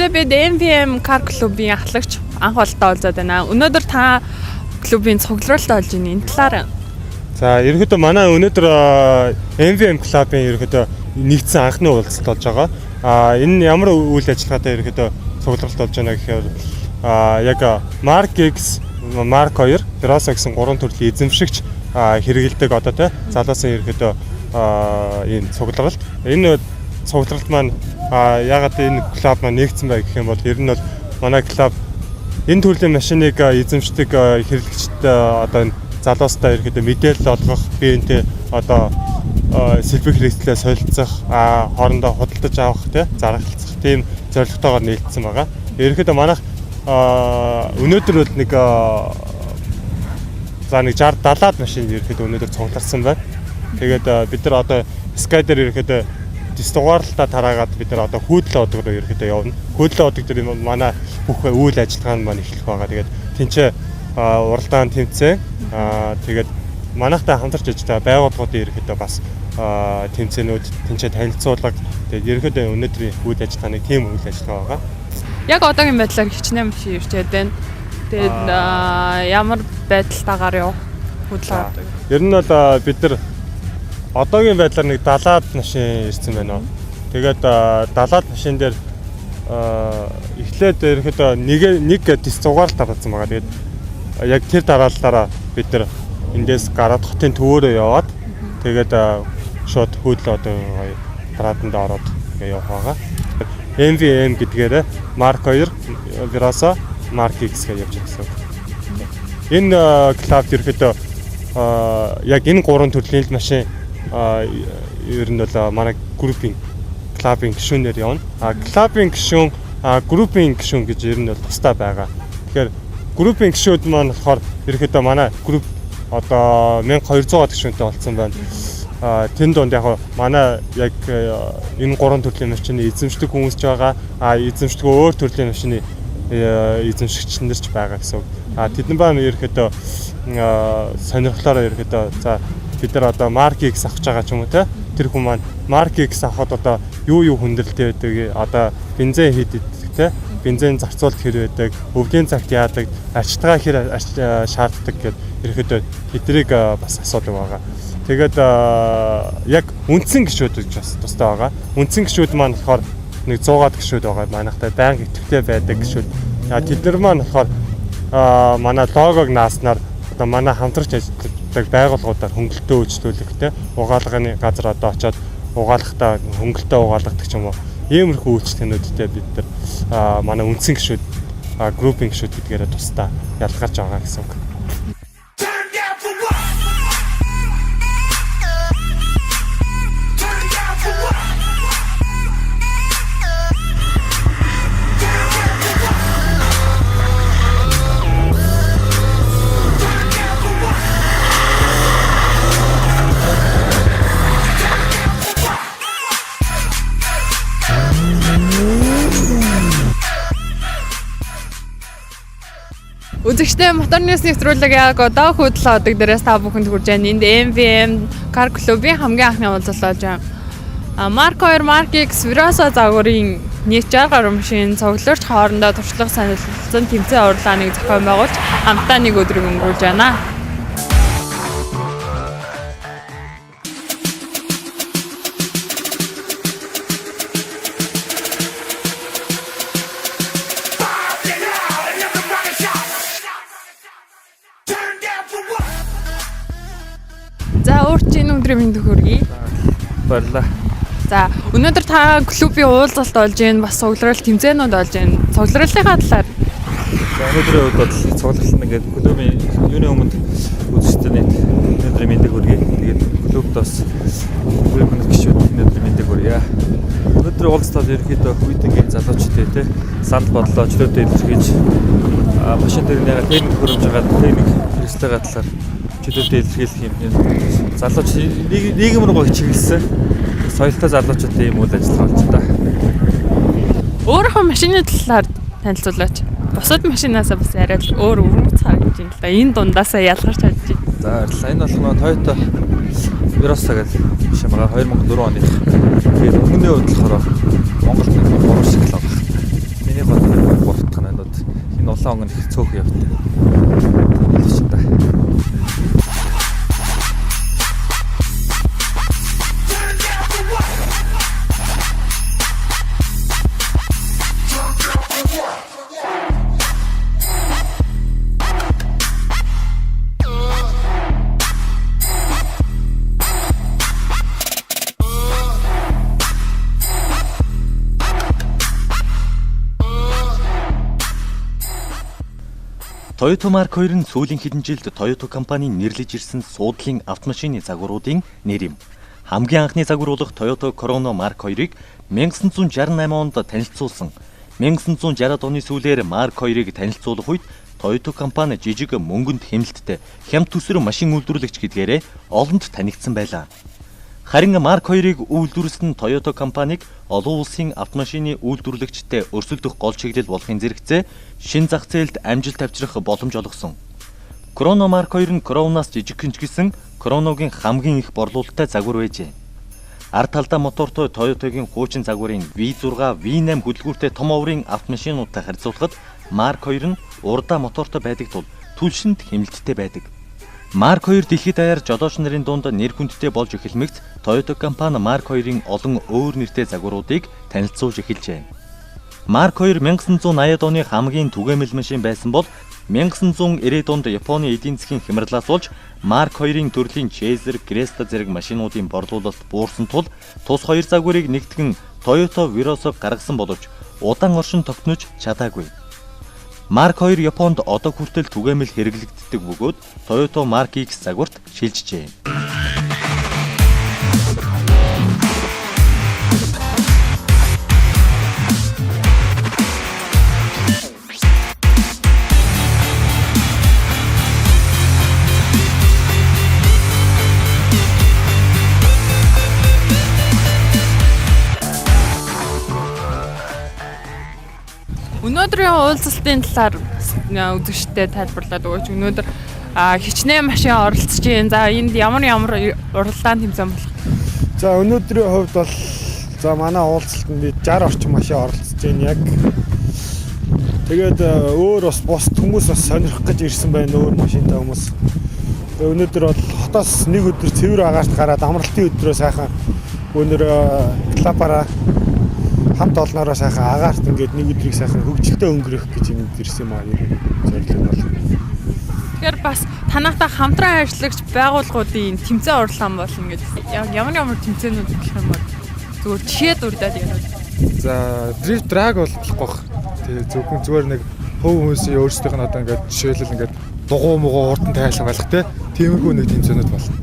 Үзэгчдээ бид MVM Car Club-ийн ахлагч анх олдоо уулзаад байна. Өнөөдөр та клубын цуглуулалт болж байна. Энэ талаар. За, ерөнхийдөө манай өнөөдөр MVM Club-ын ерөнхийдөө нэгдсэн анхны уулзалт болж байгаа. А энэ ямар үйл ажиллагаатай ерөнхийдөө цуглуулалт болж байна гэхээр яг Mark X, Mark 2, Verosa гэсэн гурван төрлийн эзэмшигч хэрэгэлдэг одоо те залуусын ерөнхийдөө ийм цуглуулалт. Энэ цуглуулалт маань яагаад энэ клуб маань нэгдсэн бай гэх юм бол ер нь бол манай клуб энэ төрлийн машиныг эзэмшдэг хэрэглэгчид одоо энэ залуустай ерөнхийдөө мэдээлэл олгох, биентэй одоо сэлбэг хэрэгслээ солилцох, хоорондоо худалдаж авах, те заргалцах тийм зорилготойгоор нийлдсэн байгаа. Ерөнхийдөө манайх өнөөдөр бол нэг за нэг 60 70-аад машин ерөнхийдөө өнөөдөр цугларсан байна. Тэгээд бид нар одоо Sky дээр ерөнхийдөө дис дугаарлалтаа тараагаад бид нар одоо хүйдлээ одог руу ерөнхийдөө явна. Хүйдлээ одог дээр манай бүх үйл ажиллагаа нь маань эхлэх байгаа. Тэгээд тэнцээ уралдаан тэмцээн тэгээд манайхтай хамтарч ажилладаг байгууллагуудын ерөнхийдөө бас тэмцээнүүд тэнцээ танилцуулга. Тэгээд ерөнхийдөө өнөөдрийн үйл ажиллагаа нэг тийм үйл ажиллагаа байгаа. Яг одоогийн байдлаар хичнээн машин ирчээд байна. Тэгээд ямар байдалтайгаар явах хөдөлгөөн авдаг. Ер нь бол бид нар одоогийн байдлаар нэг 70-аад машин ирсэн байна уу. Тэгээд 70-аад машин дээр эхлээд ерөнхийдөө нэг дис зугаар л дараалсан байгаа. Тэгээд яг тэр дараалалаараа бид нар эндээс гараад хотын төвөөрөө яваад тэгээд шууд хүйдлээ одоо параданд ороод ингээ явах байгаа. MVM гэдгээр Mark 2, Verosa, Mark X гэж явж байгаа гэсэн. Энэ клуб ерөнхийдөө яг энэ гурван төрлийн л машин ер нь бол манай группийн клубын гишүүнээр явна. А клубын гишүүн, группийн гишүүн гэж ер нь бол тусдаа байгаа. Тэгэхээр группийн гишүүд маань болохоор ерөнхийдөө манай групп одоо 1200 гишүүнтэй болсон байна. Тэн дунд яг манай яг энэ гурван төрлийн машины эзэмшдэг хүмүүс ч байгаа. А эзэмшдэг өөр төрлийн машины эзэмшигч нар ч байгаа гэсэн үг. А тэдэн маань ерөнхийдөө сонирхлоороо ерөнхийдөө за бид нар одоо Mark X авах гэж байгаа ч юм уу те тэр хүн маань Mark X авахад одоо юу хүндрэлтэй байдаг, одоо бензин хэд иддэг те бензин зарцуулалт хэр байдаг, өвлийн цагт яадаг, арчтгаа хэр шаарддаг гэд ерөнхийдөө тэднийг бас асуудаг байгаа. Тэгээд яг үндсэн гишүүд гэж бас тустай байгаа. Үндсэн гишүүд маань болохоор нэг 100-аад гишүүд байгаа. Манайхтай байнга идэвхтэй байдаг гишүүд. Тэд нар маань болохоор манай логог нааснаар одоо манай хамтарч ажилладаг байгууллагуудаар хөнгөлтөө үйлчлүүлэх те угаалгын газар одоо очиод угаалгахтаа хөнгөлтөө угаалгадаг ч юм уу. Иймэрхүү үйлчлэгнүүдтэй бид нар манай үндсэн гишүүд, группийн гишүүд гэдгээрээ тусдаа ялгарч байгаа гэсэн үг. Turn down for what? Turn down for what? Turn down for what? Turn down for what? Turn down for what? Үзэгчдээ Мотор Ньюс нэвтрүүлэг яг одоо хөдөлгөөн одог дээрээс та бүхэнд хүрж байна. Энд MVM Car Club-ийн хамгийн анхны уулзалт болж байна. Mark 2, Mark X, Verosa загварын нийт 60 гаруй машин цугларч хоорондоо туршлага саналцсан тэмцээн уралдааныг зохион байгуулж хамтдаа нэг өдрийг өнгөрүүлж байна. Get out another rocket shot. Turn down for what? За, өөр чинь энэ өдрийн мэнд хүргэе. Баярлалаа. За, өнөөдөр та клубын уулзалт болж байна, бас цугларал тэмцээнүүд болж байна. Цугларлалынхаа талаар. За, өнөөдрийн хувьд бол цугларал нь ингээд клубын юуны өмнө үзэгчдэд нийт өнөөдрийн мэндийг хүргэе. Тэгээд клубт бас клубын гишүүд өнөөдрийн мэндийг хүргье. Өнөөдрийн уулзалт бол ерөнхийдөө хүйтэнгийн залуучуудын те санал бодлоо чөлөөтэй илэрхийлж машин дээр нэг техник хөрөмж байгаа техник хэрэгслийн талаар чөлөөтэй илэрхийлэх юм залууч нийгэм рүү чиглэсэн соёлтой залуучуудын ийм үйл ажиллагаа болж та. Өөрийнхөө машины талаар танилцуулаач. Бусад машинаасаа бас арай л өөр өвөрмөц харагдаж байна л да. Энэ дундаасаа ялгарч чадж байна. За, баярлалаа. Энэ болохоор Toyota Verosa гэдэг машин байгаа. 2004 оных. Тэгээд өмнөний хувьд болохоор Монголд нэг 3 шиг л байгаа. Миний Энэ улаан өнгө нь их цөөхөн явтай. Тийм л та. Turn down for what? Turn down for what? Toyota Mark 2 нь сүүлийн хэдэн жилд Toyota компанийн нэрлэж ирсэн суудлын автомашины загваруудын нэр юм. Хамгийн анхны загвар болох Toyota Corona Mark 2-ыг 1968 онд танилцуулсан. 1960-ад оны сүүлээр Mark 2-ыг танилцуулах үед Toyota компани жижиг мөнгөнд хэмнэлттэй хямд төсөр машин үйлдвэрлэгч гэдгээрээ олонд танигдсан байлаа. Харин Mark 2-ыг үйлдвэрлэсэн Toyota компаниг олон улсын автомашины үйлдвэрлэгчтэй өрсөлдөх гол чиглэл болохын зэрэгцээ шинэ зах зээлд амжилт авчрах боломж олгосон. Chrono Mark 2 нь Corona-с жижигхэн ч гэсэн Chrono-гийн хамгийн их борлуулалттай загвар байжээ. Ард талдаа мотортой Toyota-гийн хуучин загварын V6, V8 хөдөлгүүртэй том оврын автомашинуудтай харьцуулахад Mark 2 нь урдаа мотортой байдаг тул түлшинд хэмнэлттэй байдаг. Mark 2 дэлхийд даяар жолооч нарын дунд нэр хүндтэй болж эхэлмэгц Toyota компани Mark 2-ын олон өөр нэртэй загваруудыг танилцуулж эхэлжээ. Mark 2 1980-ад оны хамгийн түгээмэл машин байсан бол 1990-ад онд Японы эдийн засгийн хямралаас болж Mark 2-ын төрлийн Chaser, Cresta зэрэг машинуудын борлуулалт буурсан тул тус хоёр загварыг нэгтгэн Toyota Vios-ыг гаргасан боловч удаан оршин тогтнож чадаагүй. Mark 2 Японд одоо хүртэл түгээмэл хэрэглэгддэг бөгөөд Toyota Mark X загварт шилжжээ. Өнөөдрийн уулзалтын талаар үзэгчдэд тайлбарлаад өгөөч. Өнөөдөр хичнээн машин оролцож байна. За энд ямар ямар уралдаан тэмцээн болох. За өнөөдрийн хувьд бол за манай уулзалтанд би 60 орчим машин оролцож байна яг. Тэгээд өөр бас бус хүмүүс бас сонирхох гэж ирсэн байна өөр машинтай хүмүүс. Тэгээд өнөөдөр бол хотоос нэг өдөр цэвэр агаарт гараад амралтын өдрөө сайхан өнөр клабаараа хамт олноороо сайхан агаарт ингээд нэг өдрийг сайхан хөгжилтэй өнгөрөх гэж энд ирсэн юм аа. Ер нь зорилго нь бол. Тэгэхээр бас танахтай хамтран ажиллагч байгууллагуудын тэмцээн уралдаан болно гэж. Ямар ямар тэмцээнүүд болох юм бол зүгээр жишээ дурдаад яриад. За drift drag бол болохгүй бах. Тэгээ зөвхөн зүгээр нэг хувь хүмүүсийн өөрсдийнх нь одоо ингээд жишээлбэл ингээд дугуй мугуу хурдан тайлах байх те. Тиймэрхүү нэг тэмцээнүүд болно.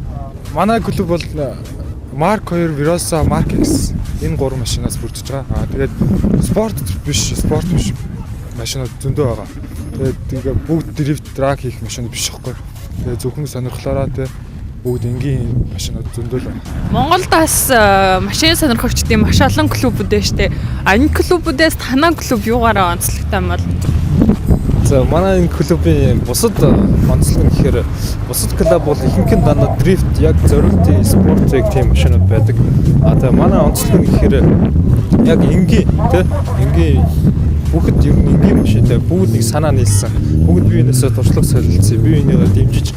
Манай клуб бол Mark 2, Verosa, Mark X энэ гурван машинаас бүрдэж байгаа. Аа тэгээд спорт биш, спорт биш машинууд зөндөө байгаа. Тэгээд ингээ бүгд drift drag хийх машин биш байхгүй. Тэгээд зөвхөн сонирхлоороо те бүгд энгийн машинууд зөндөө л байна. Монголд бас машин сонирхогчдын маш олон клубүүд байна штэ. А энэ клубүүдээс танай клуб юугаараа онцлогтой юм бол? За манай энэ клубын бусад онцлог нь гэхээр бусад клуб бол ихэнх нь дандаа дрифт яг зориултын спортыг тийм машинууд байдаг. А тэгээ манай онцлог нь гэхээр яг энгийн тий энгийн бүгд ер нь энгийн машинтай бүгд нэг санаа нийлсэн. Бүгд бие биенээсээ туршлага солилцсон. Бие бинийгээ дэмжиж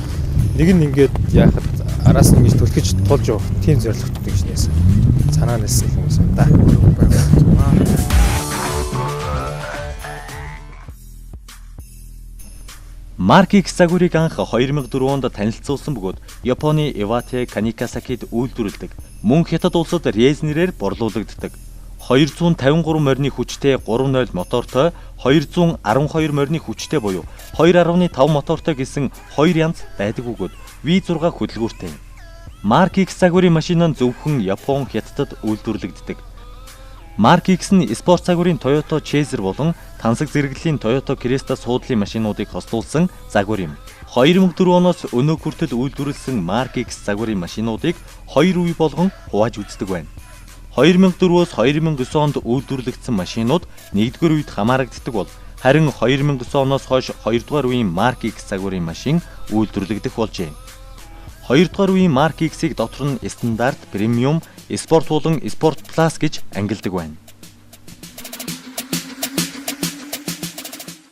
нэг нь ингээд яахад араас нь ингэж түлхэж тулж явах тийм зорилготой гэж нээсэн. Санаа нийлсэн хүмүүс юм да. Mark X загварыг анх 2004 онд танилцуулсан бөгөөд Японы Iwate Kanikasakid үйлдвэрлэдэг. Мөн Хятад улсад Rez нэрээр борлуулагддаг. 253 морины хүчтэй 3.0 мотортой, 212 морины хүчтэй буюу 2.5 мотортой гэсэн хоёр янз байдаг бөгөөд V6 хөдөлгүүртэй. Mark X загварын машин нь зөвхөн Япон, Хятадд үйлдвэрлэгддэг. Mark X нь спорт загварын Toyota Chaser болон тансаг зэрэглэлийн Toyota Cresta суудлын машинуудыг хослуулсан загвар юм. 2004 оноос өнөө хүртэл үйлдвэрлэсэн Mark X загварын машинуудыг хоёр үе болгон хувааж үздэг байна. 2004-өөс 2009 онд үйлдвэрлэгдсэн машинууд нэгдүгээр үед хамаарагддаг бол харин 2009 оноос хойш хоёрдугаар үеийн Mark X загварын машин үйлдвэрлэгдэх болжээ. Хоёрдугаар үеийн Mark X-ийг дотор нь стандарт, премиум, спорт болон спорт плюс гэж ангилдаг байна.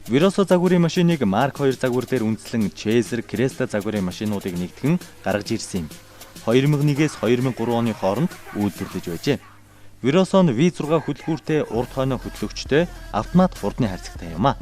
Verosa загварын машиныг Mark 2 загвар дээр үндэслэн Chaser, Cresta загварын машинуудыг нэгтгэн гаргаж ирсэн юм. 2001-ээс 2003 оны хооронд үйлдвэрлэж байжээ. Verosa нь V6 хөдөлгүүртэй урд хойно хөдлөгчтэй автомат хурдны харьцагтай юм а.